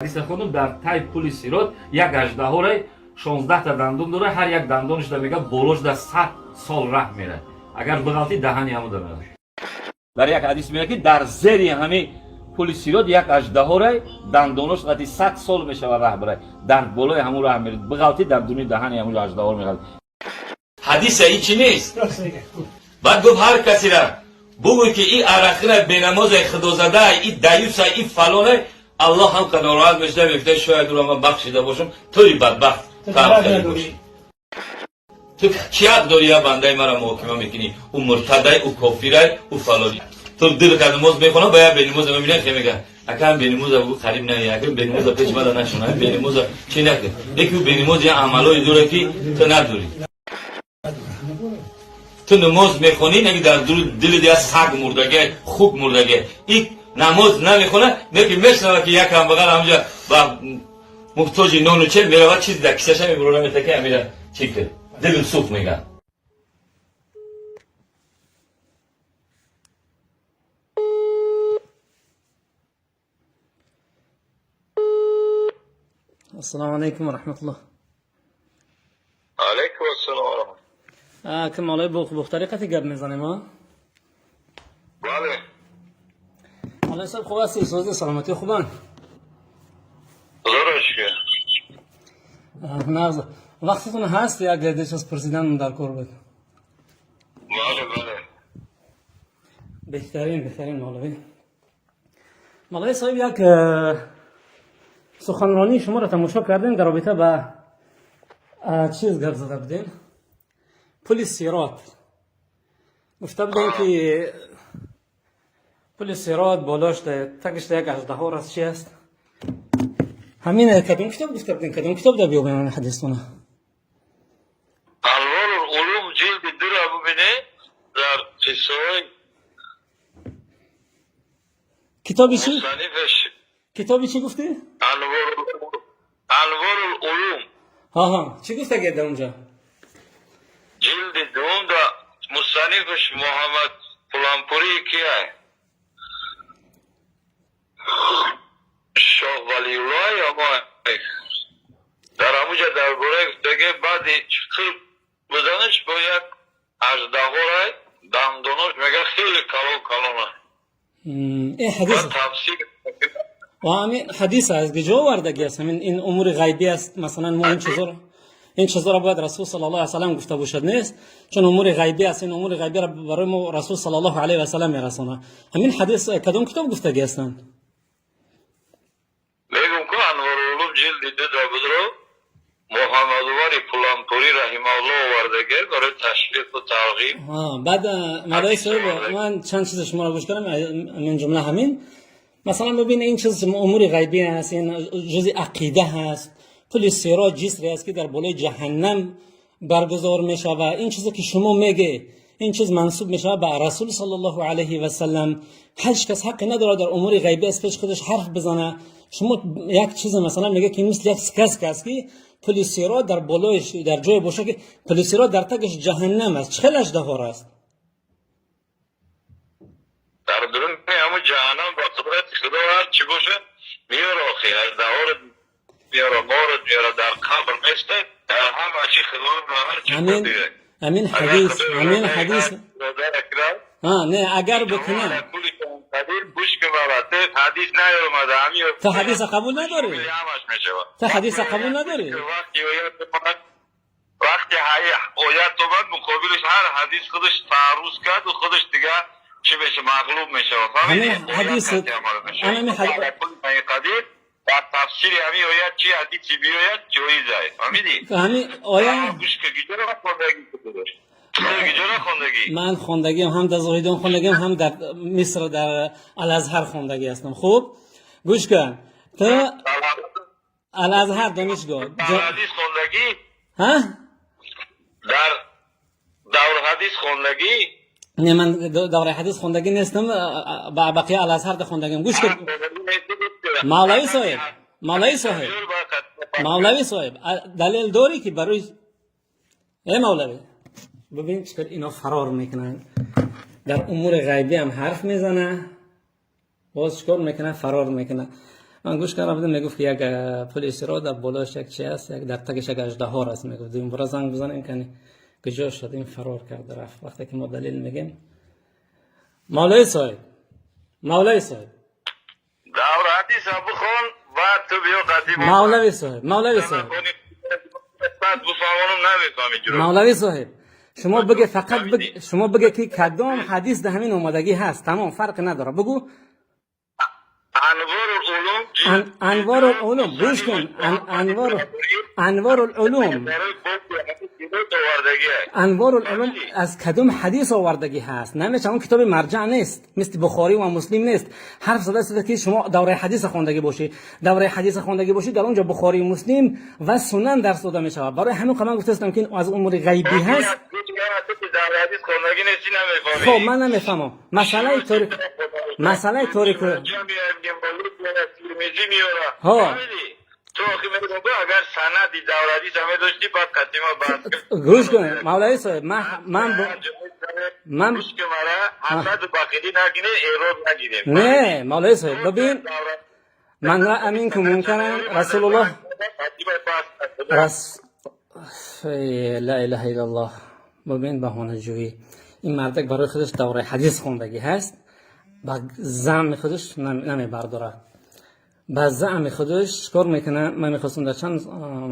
Ҳадиса хондум, дар тай пули сирот як аждаҳорай 16 та дандон дора, ҳар як дандонашда мега болошда 100 сол раҳ мерад. Агар биғалти, даҳани ҳаму дарад. Дар як ҳадис меяд, ки дар зери ҳами пули сирот як аждаҳорай, дандонош қати 100 сол мешава раҳ бирай, дар болои ҳамун раҳ мерад, биғалти, дар дуни даҳани ҳамун аждаҳор меғалти. Ҳадиса ин чӣ нест. Баъд гуфт, ҳар касера бугӯй, ки и арақира, бенамозай, худозадай, и даюса, и фалонай, Аллоҳ ҳам ка нороҳат мешуда, мегуфта, шояд ӯро ман бахшида бошам, туи бадбахт, туам хеле бошӣ. Ту чӣ ҳақ дорӣ, я бандаи мара муҳокима мекунӣ? Ӯ муртадай, ӯ кофирай, ӯ фалони. Ту ду ракат намоз мехонам, ба як бенамоза мебинам, хе мега, акам бенамоза бугу, қариб наи, акам бенамоза пеш мада нашона, бенамоза чӣ накун. Яки ӯ бенамоз я амалое дора, ки ту надорӣ. Ту намоз мехонӣ, неки дар дили я саг мурдаге, хук мурдаге. И намоз намехона, неки мешнава, ки як камбағал ҳамҷа ба муҳтоҷи нону чел меравад, чизи дар кисаша мебурора, мета, ки амира чӣ кир, дилм сух мега. Ассалому алайкум ва раҳматуллоҳ. Алайкум ассалом ва раҳматуллоҳ. Ки молои бухтари қати гап мезанем, а? Бале. Молои соҳиб, хуб ҳастӣ? Сози, саломатӣ хубанд? Худоро шукр. Нағз. Вақтатон ҳаст, як чиз пурсидан дар кор буд. Бале, бале. Беҳтарин, беҳтарин, молавӣ. Молои соҳиб, як суханронии шуморо тамошо кардем, дар робита ба чиз гап зада будем. Пули сирот. Гуфта будем, ки пули сирот болош тагиш як аждаҳор аст, чи аст? Ҳамин кадом китоб гуфта будем, кадом китоб да биёбем ҳамин ҳадистона? Анворул Улум ҷилди дура бубине, дар қиссаҳои Китоби чӣ? мусаннифаш. Китоби чӣ гуфтӣ? Анворул Улум. Ҳаҳа, чӣ гуфтагед дар онҷа? Ҷилди дуввум да мусаннифаш Муҳаммад Пулампурӣ кияй? Шоҳ Валиуллоҳ ё мо дар ҳамуҷа дар бораи гуфтаге, баъди чиқил буданаш бо як аждаҳорай, дандонош мега хеле калон калона. Ин ҳадис Ва тафсир ва ҳамин ҳадис аз куҷо овардаги аст? Ҳамин ин умури ғайбӣ аст. Масалан, мо ин чизоро бояд Расул саллаллоҳу алайҳи васаллам гуфта бошад, нест? Чун умури ғайбӣ аст, ин умури ғайбиро барои мо Расул саллаллоҳу алайҳи васаллам мерасонад. Ҳамин ҳадис кадом китоб гуфтаги ҳастанд? Мегум ку, Анворулулум ҷилди ду да будро Муҳаммадувари Пулампурӣ раҳимауллоҳ овардаге барои ташвиқу тарғиб. Баъд, мавлаи соҳиб, ман чанд чиз шуморо гӯш кардам, мин ҷумла ҳамин. Масалан, бибин, ин чиз умури ғайбӣ аст, ин ҷузи ақида ҳаст. Пули сирот ҷисре аст, ки дар болои ҷаҳаннам баргузор мешавад. Ин чизе, ки шумо меге, ин чиз мансуб мешавад ба Расул саллаллоҳу алайҳи васаллам. Ҳеҷ кас ҳаққе надорад дар умури ғайбӣ аз пеши худаш ҳарф бизана. Шумо як чизе, масалан, меге, ки мисли як сказка аст, ки пули сирот дар болои, дар ҷое боша, ки пули сирот дар тагаш ҷаҳаннам аст. Чӣ хел аждаҳор аст? Дар дуруни ҳамун ҷаҳаннам ба қудрати Худо ҳар чӣ бошад меёра, охи аждаҳорат меёра, морат меёра, дар қабр места, дар ҳама чи Худо ба ҳар чи ҳамин қодир. Ҳамин ҳадис, ҳамин ҳадис ҳа, не, агар бикунам Қадир, гӯш кун, барате ҳадис наёмада ҳамин. Ту ҳадиса қабул надорӣ? Ҳамаш мешавад. Ту ҳадиса қабул надорӣ? Вақти оят омад, вақти оят омад, муқобилаш ҳар ҳадис худаш таарруз карду худаш дига чӣ меша, мағлуб мешавад. Ҳамин ҳадис- Қадир, дар тафсири ҳамин оят чӣ ҳадиси биёяд, ҷоиз ай, фаҳмидӣ? Ҳамин оя Гӯш кун, гиҷора хондагӣ? Гиҷора хондагӣ? Ман хондагиам, ҳам дар Зоҳидон хондагиам, ҳам дар Миср, дар Алазҳар хондагӣ ҳастам. Хуб, гӯш кун, ту Алазҳар донишгоҳ Дар ҳадис хондагӣ? Ҳа? Дар даврҳадис хондагӣ? Не, ман давраи ҳадис хондагӣ нестам, ба бақия Алазҳар да хондагиам. Гӯш кун, мавлавӣ соҳиб, мавлавӣ соҳиб, мавлавӣ соҳиб, далел дорӣ, ки барои мавлавӣ, бибин, чӣ қадр ино фарор мекунанд. Дар умури ғайбӣ ҳам ҳарф мезана, боз чикор мекунад? Фарор мекунад. Ман гӯш кардам будам, мегуфт ки як пули сирот дар болош як чи аст, як дар тагиш як аждаҳор аст, мегуфт. Дуюм бора занг бизанем, кани куҷо шуд, ин фарор карда рафт. Вақте ки мо далел мегем. Мавлавӣ соҳиб, мавлавӣ соҳиб. Давр ҳадиса бихон, баъд ту биё қатӣ. Мавлавӣ соҳиб, мавлавӣ соҳиб. Баъд бифаҳмонам, намефаҳмӣ ҷуро. Мавлавӣ соҳиб, шумо бигӯ, фақат биг, шумо бигӯ ки кадом ҳадис дар ҳамин омадагӣ ҳаст, тамом, фарқ надорад, бугӯ. Анворул Улум. Анворул Улум, гӯш кун, Анворул Улум. Барои овардагӣ. Анворул Улум аз кадом ҳадис овардагӣ ҳаст? Намешавад, он китоби марҷаъ нест, мисли Бухорӣ ва Муслим нест. Ҳарф зада шуда ки шумо давраи ҳадиса хондагӣ бошӣ, давраи ҳадиса хондагӣ бошӣ, дар он ҷо Бухорӣ, Муслим ва Сунан дарс дода мешавад. Барои ҳамин ман гуфтаистам ки аз умури ғайбӣ ҳаст. Дар ҳадис хондагӣ нест, намефаҳмӣ. Хоб, ман намефаҳмам. Масъалаи торик, масъалаи торик. Ҳо. То охи мегӯям, агар санади давр ҳадиса медоштӣ, баъд қатима баҳс. Гӯш кун, мавлавӣ соҳиб, ман ман гӯш ки мара ҳасаду бақилӣ нагирем, эрод нагирем. Не, мавлавӣ соҳиб, бибин, ман раъа минкум мункаран, Расулуллоҳ рас ла илаҳа иллаллоҳ. Бибин, баҳонаҷӯӣ. Ин мардак барои худаш давраи ҳадис хондагӣ ҳаст, ба заъми худаш намебардорад, ба заъми худаш чикор мекунад? Ман мехостам дар чанд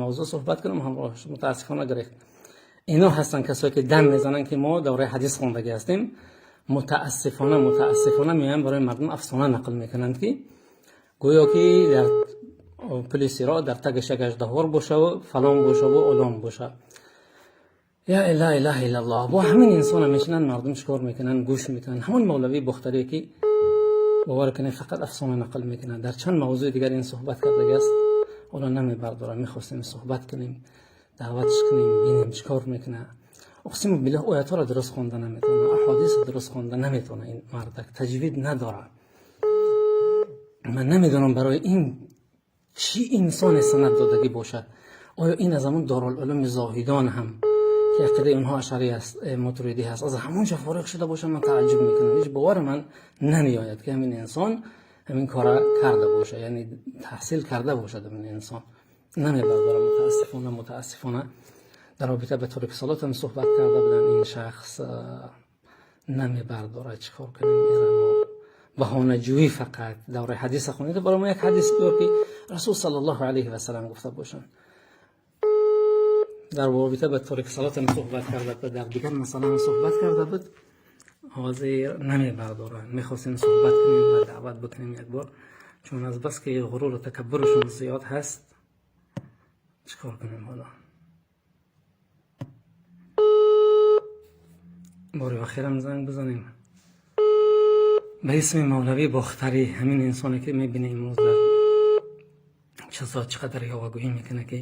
мавзӯъ суҳбат кунам ҳамроҳаш, мутаассифона гирифт. Ино ҳастанд касое ки дам мезананд ки мо давраи ҳадис хондагӣ ҳастем. Мутаассифона, мутаассифона меоянд, барои мардум афсона нақл мекунанд ки гӯё ки дар пули сирот дар тагаш як аждаҳор бошаву фалон бошаву олом боша. Я ла илаҳа иллаллоҳ. Бо ҳамин инсона мешинанд мардум, чикор мекунанд? Гӯш мекунанд. Ҳамон мавлавии Бохтарие ки бовар кунед, фақат афсона нақл мекунад. Дар чанд мавзӯи дигар ин суҳбат кардагиаст, ҳоло намебардорам. Мехостем суҳбат кунем, даъватш кунем, бинем чикор мекунад. Уқсиму биллоҳ, оятҳоро дуруст хонда наметавонад, аҳодисро дуруст хонда наметавонад. Ин мардак таҷвид надорад. Ман намедонам, барои ин чӣ инсоне санад додагӣ бошад. Оё ин аз ҳамон Дорулулуми Зоҳидон ҳам ки ақидаи онҳо ашарӣ аст, мотуридӣ ҳаст, аз ҳамон ҷо фориғ шуда бошад? Ман тааҷҷуб мекунам, ҳеҷ бовари ман намеояд ки ҳамин инсон ҳамин кора карда бошад, яъне таҳсил карда бошад ҳамин инсон. Намебардорам, мутаассифона, мутаассифона. Дар робита ба торики салот ҳам суҳбат карда буданд, ин шахс намебардорад. Чӣ кор кунем эра мо? Баҳонаҷӯӣ фақат. Давраи ҳадиса хонед, барои мо як ҳадис биёр ки Расул саллаллоҳу алайҳи васалам гуфта бошанд. Дар робита ба торики салот ҳам суҳбат карда буд, дар дигар масъала ҳам суҳбат карда буд. Ҳозир намебардоранд. Мехостем суҳбат кунем ва даъват бикунем як бор, чун аз бас ки ғуруру такаббурашон зиёд ҳаст. Чӣ кор кунем ҳоло? Бори охирам занг бизанем ба исми мавлавӣ Бохтарӣ. Ҳамин инсоне ки мебинем имрӯз дар чизо чӣ қадар ёвагӯӣ мекунад, ки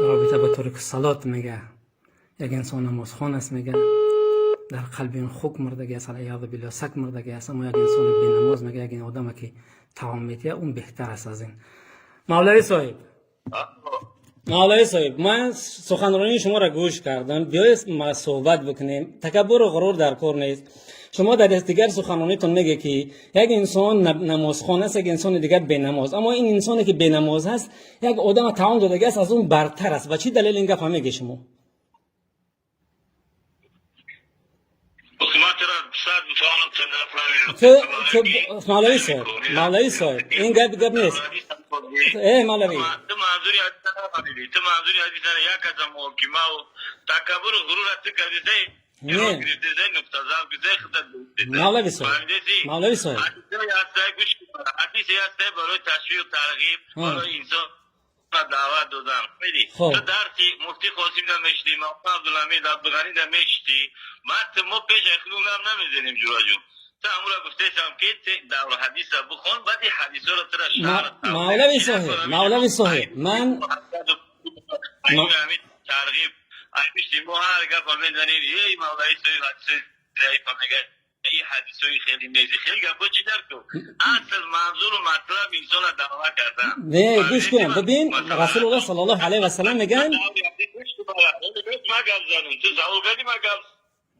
дар робита ба торики салот мега, як инсон намозхон аст, мега, дар қалби он хук мурдагӣ аст, алаёзу биллоҳ, сак мурдагӣ аст, аммо як инсони бенамоз, мега, як одаме ки таом метиҳад, он беҳтар аст аз ин. Мавлавӣ соҳиб, мавлавӣ соҳиб, ман суханронии шуморо гӯш кардам. Биёед суҳбат бикунем, такаббуру ғурур дар кор нест. Шумо дар дигар суханронитон меге ки як инсон намозхон аст, як инсони дигар бенамоз, аммо ин инсоне ки бенамоз ҳаст, як одама таом додагӣ аст, аз он бартар аст. Ба чӣ далел ин гапа меге шумо? Мавлавӣ соҳиб, мавлавӣ соҳиб, ин гап гап нест, э мавлавӣ. Ту манзури ҳадиса нафаҳмидӣ. Ту манзури ҳадиса як каса муҳокима ва такаббуру ғурура ту кардисай. Не. Мавлавӣ соҳиб, мавлавӣ соҳиб. Ҳадисе ҳастай барои ташвиқу тарғиб, барои инсон даъват додан. Хоб. Ту дарси муфтӣ Қосим да мешидӣ, Мавлоно Абдулҳамид Абдуғанӣ да мешидӣ. Ман мо пеш аз худум гап намезанем, ҷураҷон. Ту ҳамура гуфтаистам ки давр ҳадиса бихон, баъд ин ҳадисҳоро тура шарҳ. Мавлавӣ соҳиб, мавлавӣ соҳиб, ман ҳамин тарғиб аймишти мо ҳар гапа мезанем, эй мавлавӣ соҳиб ҳадисои заифа мега, ин ҳадисои хеле нези, хеле гапҳо чӣ дар ку? Асл манзуру матлаб инсона даъват кардан. Не, гӯш кун, бибин, Расулуллоҳ саллаллоҳу алайҳи васалам мегӯянд. Ма гап занам, ту савол кардӣ, ма гап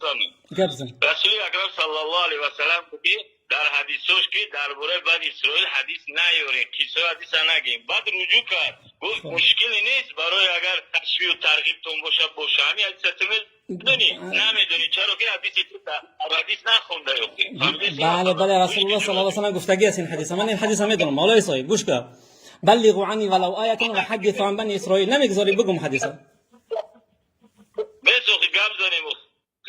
занам. Гап зан. Расули Акрам саллаллоҳу алайҳи васалам ки Дар ҳадисош, ки дар бораи Бани Исроил ҳадис наёрем, қиссаи ҳадиса нагем. Баъд руҷӯъ кард, гуфт, мушкиле нест, барои агар ташвиқу тарғибтон боша, боша. Ҳамин ҳадиса ту медонӣ, намедонӣ, чаро ки ҳадиси ту ҳадис нахонда ёхи. Бале, Расулуллоҳ саллаллоҳу алайҳи васаллам гуфтагӣ аст ин ҳадиса. Ман ин ҳадиса медонам. Мавлои соҳиб, гӯш кун. بلغوا عني ولو آية وحدثوا عن بني إسرائيل. Намегузорӣ бигум ҳадиса. Бесохи, гап занем.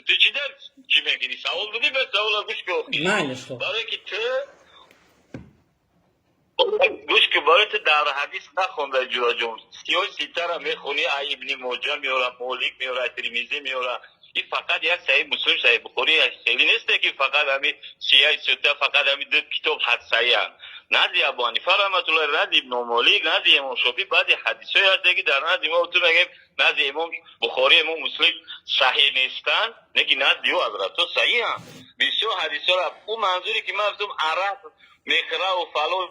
Ту чӣ дар чӣ мекунӣ? Савол додӣ, бе савола гӯш кун. Майлиш, хуб. Барое ки ту гӯш ки, барои ту дар ҳадис нахонда, ҷураҷон, сиёи ситара мехонӣ, ай Ибни Моҷа меёра, Молик меёра, Тирмизӣ меёра. Ин фақат як Саҳиҳ Муслим, Саҳиҳ Бухорӣ хеле несте, ки фақат ҳами сияи сита, фақат ҳами ду китоб ҳадсаҳианд. Назди Абу Ҳанифа раҳматуллоҳ, назди Ибну Молик, назди Имом Шофӣ баъзе ҳадисҳое ҳасте, ки дар назди мо, ту мегӯем, назди Имом Бухорӣ, Имом Муслим саҳиҳ нестанд, лекин назди ӯ ҳазратҳо саҳиҳанд бисёр ҳадисҳоро. Ӯ манзуре, ки ман гуфтам, арақ мехӯраву фалон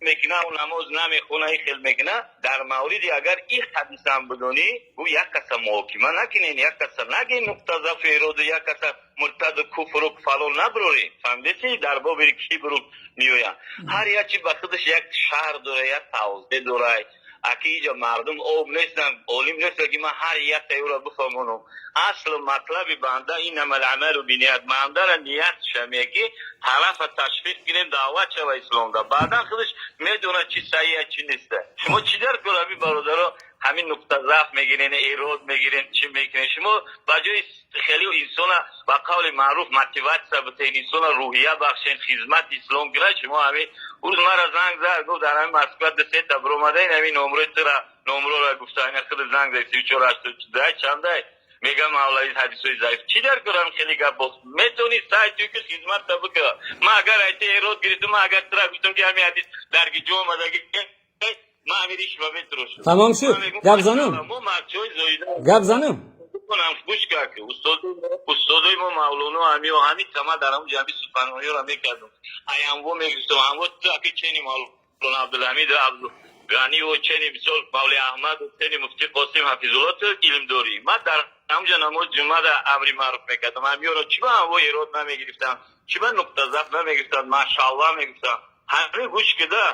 мекунаву намоз намехона, ин хел мекуна, дар мавриди агар ин ҳадисам бидонӣ, гӯ як каса муҳокима накунен, як каса нагин нуқта зафу эроду, як каса муртаду куфру фалон наброрӣ. Фаҳмидеси? Дар боби кибру меоянд. Ҳар як чи ба худаш як шаҳр дора, як тавзеҳ дора. Аки иҷа мардум об нестанд, олим нестанд, ки ман ҳар яктаи ӯро бифаҳмонам. Аслу матлаби банда иннама ламалу биният. Бандара ниятша меги, тарафа ташвиқ кунем, даъват шава исломда, баъдан худаш медонад, чи саҳиҳ, чи неста. Шумо чӣ дар кор, ҳамин бародаро, ҳамин нуқта заъф мегирен, эрод мегирен, чӣ мекунен? Шумо ба ҷои хеле инсона, ба қавли маъруф, мотиватсия битен, инсона рӯҳия бахшен, хизмати ислом кунад, шумо ҳамин рӯз мара занг зад, гуфт, дар ҳамин Москва ду сета биромадаин, ҳамин номрои тура, номрора гуфта, ина худ занг зад, 34 8 чандай, мегам, мавлави, ҳадисои заиф чӣ дар корам? Хеле гап боз метавонӣ сай ту ки хизматта бикунӣ. Ман агар айта эрод гирифтум, ман агар тура гуфтам, ки ҳамин ҳадис дар гиҷо омадаги, ман ҳамин ришва метарошам. Тамом шуд. Гап занам. Мо марчои зоида Гап занам. Кунам, гӯш кард, ки устодои мо, Мавлоно, ҳами ҳами тама дар ҳам ҷамъи суханрониёро мекардум, аямво мегуфтум, ҳамво ту аки чени Мавлоно Абдулҳамид Абдуғаниву, чени мисол Мавли Аҳмаду, чени Муфти Қосим Ҳафизулло, ту илм дорӣ. Ман дар ҳамҷа намози ҷумъада амри маъруф мекардам. Ҳамиёро чӣ ба ҳамво эрод намегирифтам, чӣ ба нуқта заф намегирифтам? Машааллоҳ мегуфтам. Ҳамин гӯш кида,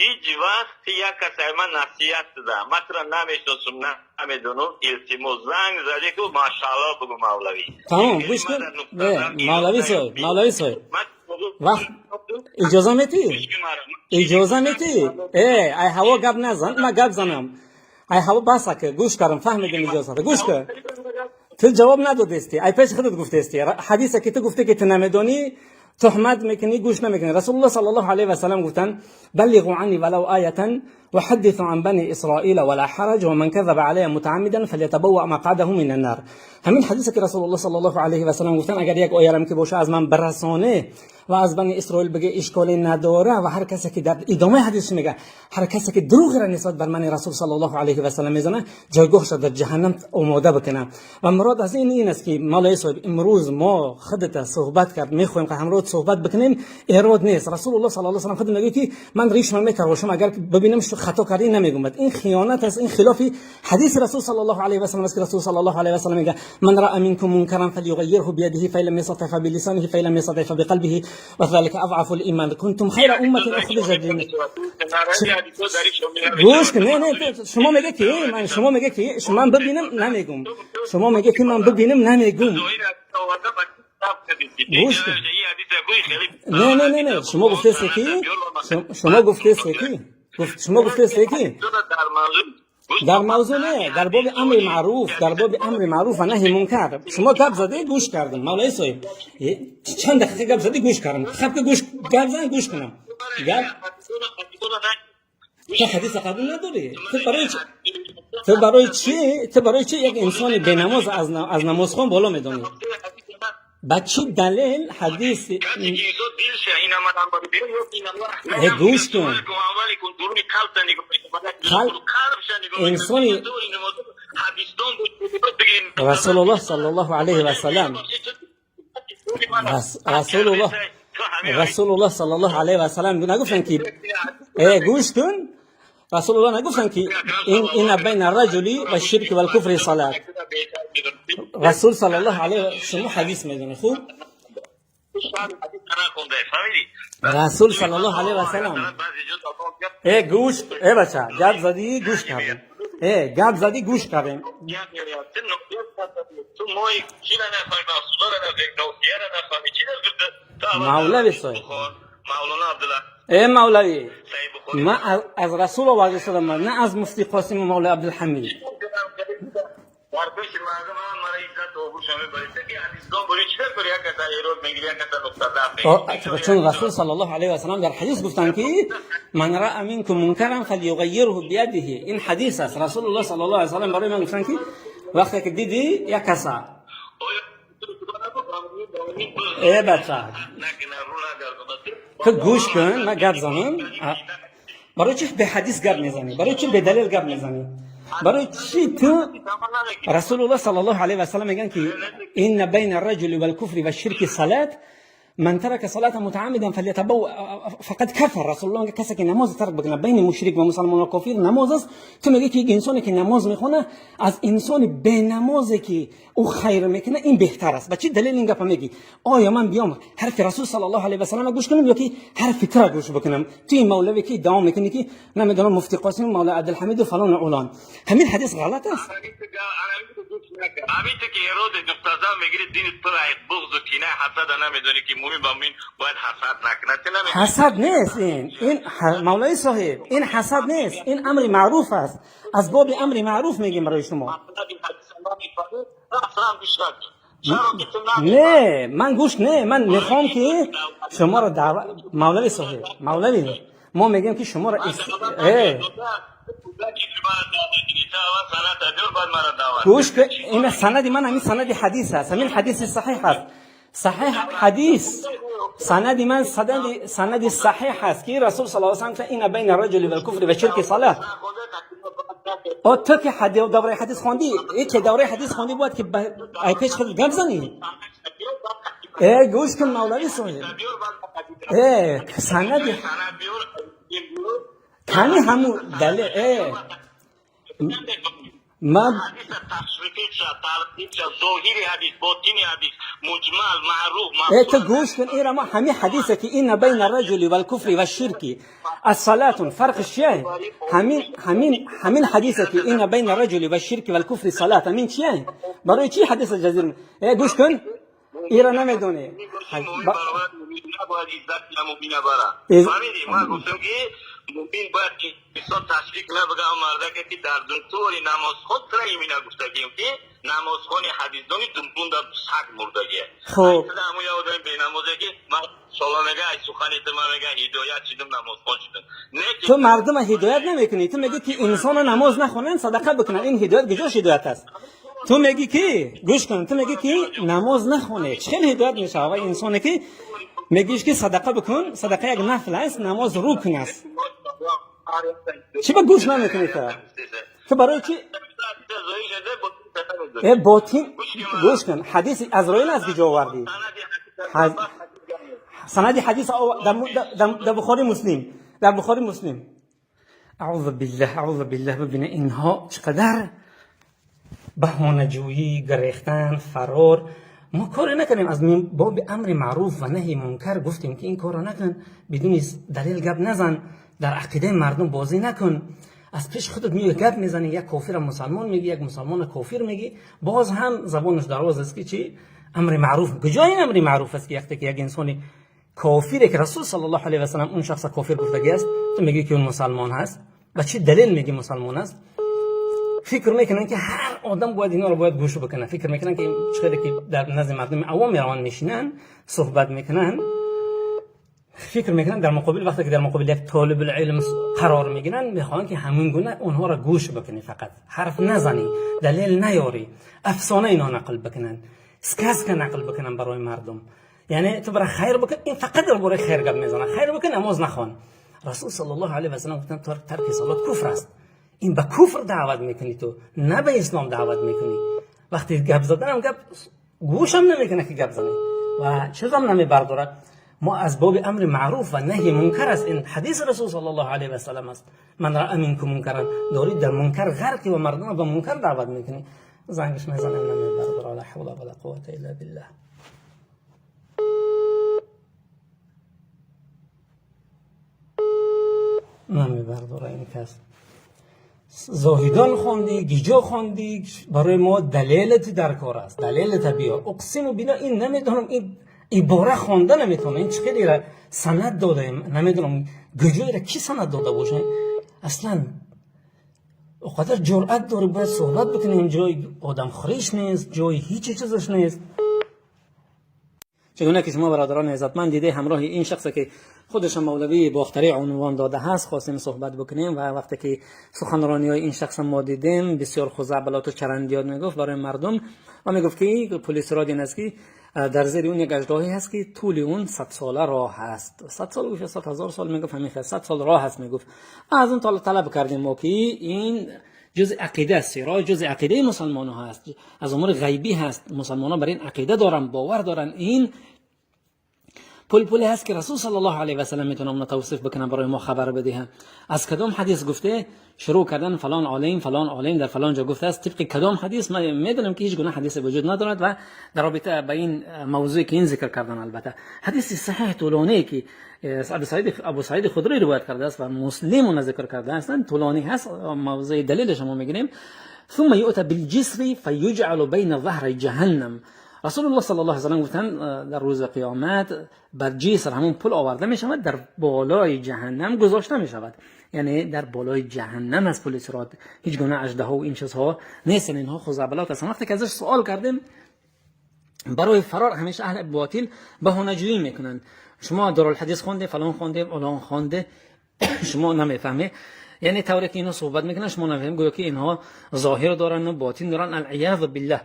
ҳеҷ вақт як кас ай ман насиҳат дада, ман тура намешиносум, намедонам, илтимос, занг задӣ, ку машааллоҳ бугу, мавлавӣ. Тамом, гӯш кун. Не, мавлавӣ соҳиб, мавлавӣ соҳиб. Вақт иҷоза метӣ? Иҷоза метӣ? Э, ай ҳаво гап назан, ман гап занам. Ай ҳаво бас ака, гӯш кардам, фаҳмидем иҷозата. Гӯш кун. Ту ҷавоб надодести, ай пеши худат гуфтести. Ҳадисе ки ту гуфте, ки ту намедонӣ, туҳмат мекунӣ, гӯш намекунӣ. Расулуллоҳ саллаллоҳу алайҳи васаллам гуфтанд: بلغوا عني ولو آية وحدثوا عن بني إسرائيل ولا حرج ومن كذب علي متعمدا فليتبوأ مقعده من النار. Ҳамин ҳадисе ки Расулуллоҳ саллаллоҳу алайҳи васаллам гуфтанд, агар як оярам ки боша, аз ман барасоне ва аз Бани Исроил биге, ишколе надора. Ва ҳар касе ки, дар идомаи ҳадис мега, ҳар касе ки дурӯғеро нисбат бар мани Расул саллаллоҳу алайҳи васаллам мезана, ҷойгоҳашро дар ҷаҳаннам омода бикунад. Ва мурод аз ин ин аст, ки мавлои соҳиб, имрӯз мо худата суҳбат кард мехоҳем, ки ҳамроҳ суҳбат бикунем, эрод нест. Расулуллоҳ саллаллоҳу алайҳи васаллам худ мегӯяд, ки ман ришма метарошам, агар бибинам хато кардӣ, намегумад. Ин хиёнат аст, ин хилофи ҳадиси Расул саллаллоҳу алайҳи васаллам аст, ки Расул саллаллоҳу алайҳи васаллам мегӯяд: من رأى منكم منكرا فليغيره بيده، فإن لم يستطع فبلسانه، فإن لم يستطع فبقلبه، وذلك أضعف الإيمان. كنتم خير أمة أخرجت للناس. گوش کن. نه نه، شما میگه که من، شما میگه که شما ببینم نمیگم، شما میگه که من ببینم نمیگم. گوش کن. نه نه نه نه، شما گفته که شما گفته که گفت، شما گفته که در موضوع، نه، در باب امر معروف، در باب امر معروف و نهی منکر شما گپ زده، گوش کردم. مولای صاحب، چند دقیقه گپ زده، گوش کردم. خب که گوش گپ زن، گوش کنم گپ. تو حدیث قبول نداری. تو برای چی، تو برای چی، تو برای چی یک انسان بینماز از نمازخوان بالا میدانی؟ با چی دلیل حدیث؟ گوش کن. انسانی رسول الله صلی الله علیه و سلم، رسول الله، رسول الله صلی الله علیه و سلم نگفتن که، گوش کن، رسول الله نگفتن که این بین الرجل و الشرك والكفر صلاة. رسول صلی الله علیه، شما حدیث میدونی خوب. Расул саллаллоҳу алайҳи васаллам. Э, гӯш, э, бача, гап задӣ, гӯш кардем. Э, гап задӣ, гӯш кардем. Мавлави соҳиб. Э, мавлавӣ, ман аз расул оварда шудам, на аз муфти Қосиму мавлави Абдулҳамид. Чун расул саллаллоҳу алайҳи васаллам дар ҳадис гуфтанд, ки ман раъа минкум мункаран фалюғаййирҳу бияdihi. Ин ҳадис аст. Расулуллоҳ саллаллоҳу алайҳи васаллам барои ман гуфтанд, ки вақте ки дидӣ як каса, э, бача, ту гӯш кун, ман гап занам. Барои чӣ беҳадис гап мезанӣ? Барои чӣ бедалил гап мезанӣ? Барои чӣ ту? Расулуллоҳ саллаллоҳу алайҳи васаллам мегӯянд, ки инна байна арраҷули валкуфри вашширки салат, ман тарака салата мутааммидан фалятабавва фақад кафар. Расулуллоҳ мегӯяд, касе ки намоз тарк бикунад, байни мушрик ва мусалмон ва кофир намоз аст. Ту мегӯӣ, ки инсоне ки намоз мехона, аз инсони бенамозе ки ӯ хайр мекунад, ин беҳтар аст. Ба чӣ далел ин гапа мегӣ? Оё ман биём ҳарфи расул саллаллоҳу алайҳи васаллам гӯш кунам ё ки ҳарфи тура гӯш бикунам? Ту ин мавлаве ки иддао мекунӣ, ки намедонам, муфти Қосим, мавлави Абдулҳамиду фалону улон, ҳамин ҳадис ғалат аст. Ҳамин ки эроди нуқтазан мегири, дини пур буғзу кина, ҳасада намедонӣ, ки мӯмин ба мӯмин бояд ҳасад накунад. Ҳасад нест ин, мавлаи соҳиб, ин ҳасад нест, ин амри маъруф аст. Аз боби амри маъруф мегем барои шумо. Не, ман гӯш, не, ман мехоҳам, ки шуморо даъват, мавлави соҳиб, мавлави, мо мегӯем, ки шуморо гӯш кун. Ин санади ман ҳамин санади ҳадис аст, ҳамин ҳадиси саҳиҳ аст, саҳиҳ ҳадис. Санади ман санади саҳиҳ аст, ки расул саллаллоҳу алайҳи васаллам ина байна раҷули валкуфри ва ширки салат. О, ту ки давраи ҳадис хондӣ, ки давраи ҳадис хондӣ, бояд ки ай пеш худ гап занӣ. Э, гӯш кун, мавлави соҳиб, э, санади кани ҳаму далел, э, ман э, ту гӯш кун, ира мо ҳамин ҳадисе, ки инна байна раҷули валкуфри вашширки ассалатун, фарқш чие? Ҳамин ҳадисе, ки инна байна раҷули вашширки валкуфри салат, ҳамин чие? Барои чӣ ҳадиса ҷазир? Э, гӯш кун, ира намедонӣ. Мӯмин бояд ки инсон ташвиқ набага мардаке, ки дар дунтори намозхон тра имина гуфтагием, ки намозхони ҳадисдони дунтунда саг мурдагие. Хоб, ҳаму я одами бенамозе, ки ман сола мега, ай сухани ту ман мега ҳидоят шидум, намозхон шидум. Ту мардума ҳидоят намекунӣ. Ту мегӯӣ, ки инсона намоз нахонанд, садақа бикунанд. Ин ҳидоят куҷош ҳидоят аст? Ту мегӣ, ки гӯш кун, ту мегӣ, ки намоз нахоне, чӣ хел ҳидоят мешавад? Ва инсоне ки мегӯиш, ки садақа бикун, садақа як нафл аст, намоз рукн аст. Чӣ ба гӯш намекунӣ ту? Ту барои чӣ? Э, ботин, гӯш кун, ҳадиси Азроил аз куҷо овардӣ? Санади ҳадис дар Бухори Муслим, дар Бухори Муслим. Аузу биллаҳ, аузу биллаҳ. Бибине, инҳо чӣ қадар баҳонаҷӯӣ, гирехтан, фарор. Мо коре накардем, аз боби амри маъруф ва наҳи мункар гуфтем, ки ин корро накун, бидуни далел гап назан, дар ақидаи мардум бозӣ накун. Аз пеши худат меои, гап мезанӣ, як кофира мусалмон мегӣ, як мусалмона кофир мегӣ. Боз ҳам забонаш дароз аст, ки чӣ амри маъруф? Куҷо ин амри маъруф аст, ки вақте ки як инсони кофире, ки расул саллаллоҳу алайҳи васаллам он шахса кофир гуфтагӣ аст, ту мегӯӣ, ки он мусалмон ҳаст? Ба чӣ далел мегӣ мусалмон аст? Фикр мекунанд, ки ҳар одам бояд инҳоро бояд гӯш бикунад. Фикр мекунанд, ки чӣ хеле ки дар назди мардуми авом мераванд, мешинанд, суҳбат мекунанд, фикр мекунанд, дар муқобил, вақте ки дар муқобил як толибулилм қарор мегиранд, мехоҳанд, ки ҳамин гуна онҳоро гӯш бикунӣ, фақат ҳарф назанӣ, далел наёрӣ, афсона инҳо нақл бикунанд, сказка нақл бикунанд барои мардум. Яъне ту бара хайр бикун, ин фақат дар бораи хайр гап мезанад. Хайр бикун, намоз нахон. Расул саллаллоҳу алайҳи васаллам гуфтанд, тарки салот куфр аст. Ин ба куфр даъват мекунӣ ту, на ба ислом даъват мекунӣ. Вақте гап заданам, гап гӯшам намекунад, ки гап занӣ ва чизам намебардорад. Мо аз боби амри маъруф ва наҳи мункар аст. Ин ҳадиси расул саллаллоҳу алайҳи васаллам аст. Ман раъа минкум мункаран, дорӣ дар мункар ғарқӣ ва мардумро ба мункар даъват мекунӣ. Зангиш мезанем, намебардора. Ла ҳавла вала қуввата илла биллаҳ. Намебардора ин кас. Зоҳидон хондӣ, гиҷо хондӣ, барои мо далелат дар кор аст. Далелата биёр. Уқсиму билла, ин намедонам, ин ибора хонда наметавонам. Ин чӣ хеле санад додаем, намедонам гиҷоеро ки санад дода бошад. Аслан оқадар ҷуръат дорӣ, бояд суҳбат бикунем. Ҷои одамхӯриш нест, ҷои ҳеҷ чизаш нест. چگونه که شما برادران عزتمند دیده، همراه این شخص که خودش مولوی باختری عنوان داده هست خواستیم صحبت بکنیم و وقتی که سخنرانی های این شخص ما دیدیم، بسیار خزعبلات و چرندیات میگفت برای مردم و میگفت که پل صراط این است که در زیر اون یک اژدهایی هست که طول اون 100 ساله راه هست. 100 سال گفت، 100,000 سال میگفت، همین 100 سال راه هست میگفت. از اون طلب کردیم ما که این جزء عقیده است، صراط جزء عقیده مسلمان ها هست، از امور غیبی هست. مسلمان ها بر این عقیده دارن، باور دارن. این پل پلی هست که رسول صلی الله علیه و سلم میتونه اونو توصیف بکنه، برای ما خبر بده. از کدام حدیث گفته؟ شروع کردن فلان عالم، فلان عالم در فلان جا گفته است. طبق کدام حدیث؟ ما میدونم که هیچ گونه حدیث وجود ندارد و در رابطه به این موضوعی که این ذکر کردن، البته حدیث صحیح طولانی که ابو سعید خدری روایت کرده است و مسلم اون ذکر کرده است، طولانی هست. موضوع دلیل شما میگیریم. ثم يؤتى بالجسر فيجعل بين ظهري جهنم. رسول الله صلی الله علیه و سلم گفتن در روز قیامت بر جسر، همون پل، آورده می شود، در بالای جهنم گذاشته می شود. یعنی در بالای جهنم از پل صراط، هیچ گونه اژدها و این چیزها نیست. اینها خزعبلات هستن. وقتی که ازش سوال کردیم، برای فرار همیشه اهل باطل بهانه‌جویی میکنن. شما دارالحدیث خونده، فلان خونده، فلان خونده، شما نمیفهمی. یعنی طوری که اینها صحبت میکنن شما نمیفهمی، گویا که اینها ظاهر دارن و باطن دارن. العیاذ بالله.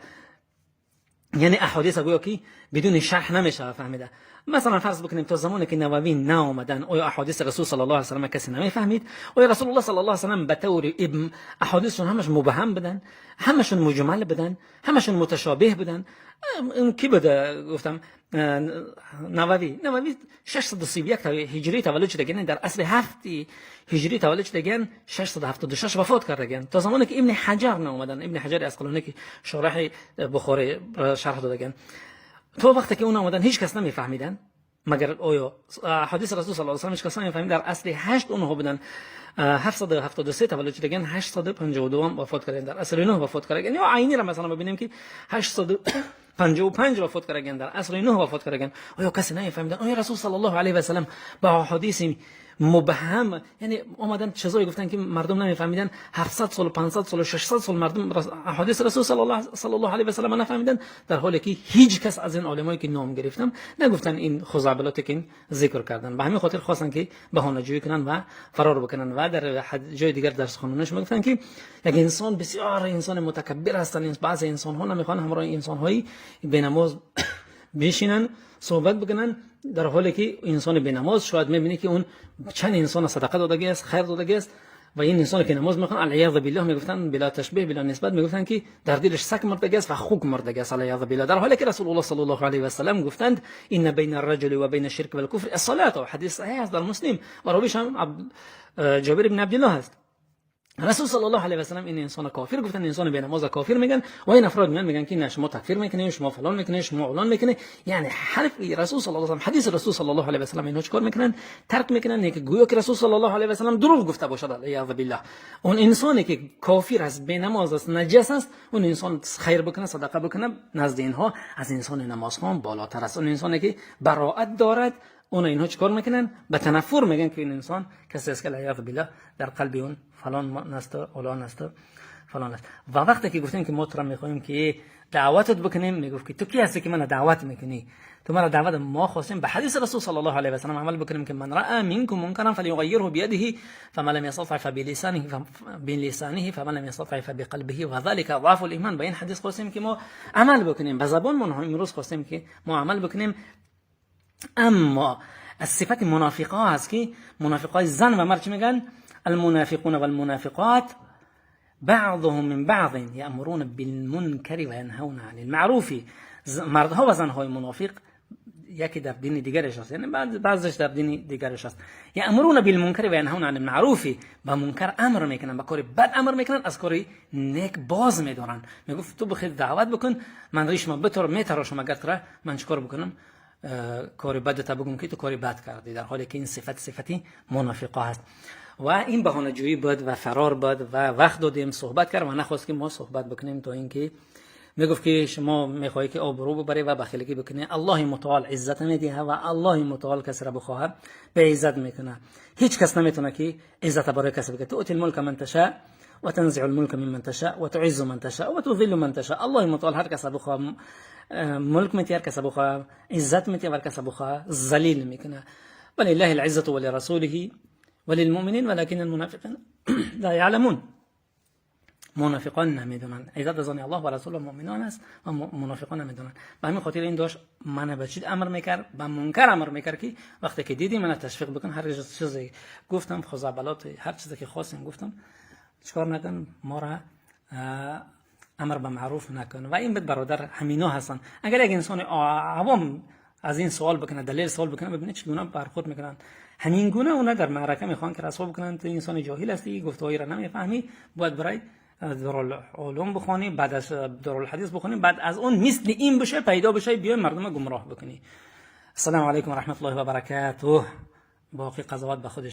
یعنی احادیث گویا که بدون شرح نمیشه فهمیده. مثلا فرض بکنیم تا زمانی که نووی نآمدن، آیا احادیث رسول صلی الله علیه و سلم کسی نمیفهمید؟ آیا رسول الله صلی الله علیه و سلم به طور احادیثشون همش مبهم بدن، همشون مجمل بدن، همشون متشابه بدن؟ این کی بوده؟ گفتم نووی. نووی 631 هجری تولد شده، یعنی در عصر 7 هجری تولد شده، 676 وفات کرده. تا زمانی که ابن حجر نآمدن، ابن حجر عسقلانی که شارح بخاری شرح دادن، تا وقتی که اون آمدن هیچ کس نمیفهمیدن. مگر آیا حدیث رسول صلی الله علیه و سلم هیچ کس نمیفهمید؟ در عصر 8 اونها بودن، 773 تولد شدگان، 852 هم وفات کردن، در عصر 9 وفات کردن. یا عینی را مثلا ببینیم که 855 وفات کردن، در عصر 9 وفات کردن. آیا کسی نمیفهمیدن؟ آیا رسول صلی الله علیه و سلم با حدیث مبهم، یعنی آمدن چیزایی گفتن که مردم نمیفهمیدن؟ 700 سال، 500 سال، 600 سال مردم احادیث رسول صلی الله علیه و سلم نفهمیدن، در حالی که هیچ کس از این عالمایی که نام گرفتم نگفتن این خزعبلات که این ذکر کردن. به همین خاطر خواستن که بهانه جویی کنن و فرار بکنن. و در جای دیگر در سخنانش میگفتن که یک انسان بسیار انسان متکبر هستن. بعضی انسان ها نمیخوان همراه انسان های بینماز بشینن، صحبت بکنن، در حالی که انسان به نماز شاید میبینی که اون چند انسان صدقه دادگی است، خیر دادگی است و این انسان که نماز میخوان، العیاذ بالله، میگفتن بلا تشبیه بلا نسبت، میگفتن که در دلش سگ مردگی است و خوک مردگی است، العیاذ بالله. در حالی که رسول الله صلی الله علیه و سلم گفتند ان بین الرجل و بین الشرک والکفر الصلاه. حدیث صحیح است در مسلم و راویش هم جابر بن عبدالله است. رسول صلی الله علیه و سلم این انسان کافر گفتن، انسان به نماز کافر میگن و این افراد میان میگن که نه، شما تکفیر میکنی، شما فلان میکنی، شما اعلان میکنی. یعنی حرف رسول صلی الله علیه و سلم، حدیث رسول صلی الله علیه و سلم اینها چیکار میکنن؟ ترک میکنن که گویا که رسول صلی الله علیه و سلم دروغ گفته باشد، العیاذ بالله. اون انسانی که کافر است، به نماز است، نجس است، اون انسان خیر بکنه، صدقه بکنه، نزد اینها از انسان نمازخوان بالاتر است. اون انسانی که برائت دارد، اون اینها چیکار میکنن؟ به تنفر میگن که این انسان کسی است که العیاذ بالله در قلب اون فلان است، اولان است، فلان است. و وقتی که گفتیم که ما تو را میخواهیم که دعوتت بکنیم، میگفت که تو کی هستی که من دعوت میکنی؟ تو مرا دعوت؟ ما خواستیم به حدیث رسول صلی الله علیه و سلم عمل بکنیم که من رأى منكم منكرا فليغيره بيده، فمن لم يستطع فبلسانه، فمن لم يستطع فبقلبه وذلك اضعف الايمان. به این حدیث خواستیم که ما عمل بکنیم، به زبان ما امروز خواستیم که ما عمل بکنیم. اما از صفت منافقا هست که منافقای زن و مرد چی میگن؟ المنافقون والمنافقات بعضهم من بعض یأمرون بالمنکر و ینهون عن المعروف. مردها و زنهای منافق یکی در دین دیگرش است، یعنی بعضش در دین دیگرش است. یأمرون بالمنکر و ینهون عن المعروف. با منکر امر میکنن، با کار بد امر میکنن، از کار نیک باز میدارن. میگفت تو بخیر دعوت بکن، من ریش ما بتر میتراشم، اگر تره من چیکار بکنم؟ کار بد تا بگم که تو کاری بد کردی، در حالی که این صفت صفتی منافقه هست. و این بهانه جویی بود و فرار بود و وقت دادیم، صحبت کرد و نخواست که ما صحبت بکنیم، تا اینکه میگفت که شما میخواهی که آبرو ببری و بخیلگی بکنی. الله متعال عزت میده و الله متعال کسی را بخواهد به عزت میکنه. هیچ کس نمیتونه که عزت برای کسی بگه. تؤتی الملك من تشاء وتنزع الملك ممن تشاء وتعز من تشاء وتذل من تشاء. الله متعال هر کس بخواه ملک میته، هر کس بخواه عزت میته و هر کس بخواه ذلیل میکنه. ولله العزة ولرسوله وللمؤمنين ولكن المنافقين لا يعلمون. منافقان نمیدونن. عزت از آن الله و رسول و مؤمنان است و منافقان نمیدونن. به همین خاطر این داشت من به چی امر میکرد؟ به منکر امر میکرد که وقتی که دیدی من تشویق بکن. هر چیزی گفتم، خزعبلات، هر چیزی که خواستیم گفتم، چیکار نکن؟ ما را امر به معروف نکن. و این برادر همینا هستن. اگر یک انسان عوام از این سوال بکنه، دلیل سوال بکنه، ببینید چگونه برخورد میکنن. همین گونه اونا در معرکه میخوان که رسوا بکنن. تو انسان جاهل هستی، گفتهایی را نمیفهمی، باید برای دارالعلوم بخوانی، بعد از دارالحدیث بخونی، بعد از اون مثل این بشه، پیدا بشه، بیای مردم گمراه بکنی. السلام علیکم و رحمت الله و برکاته. باقی قضاوت به خودش.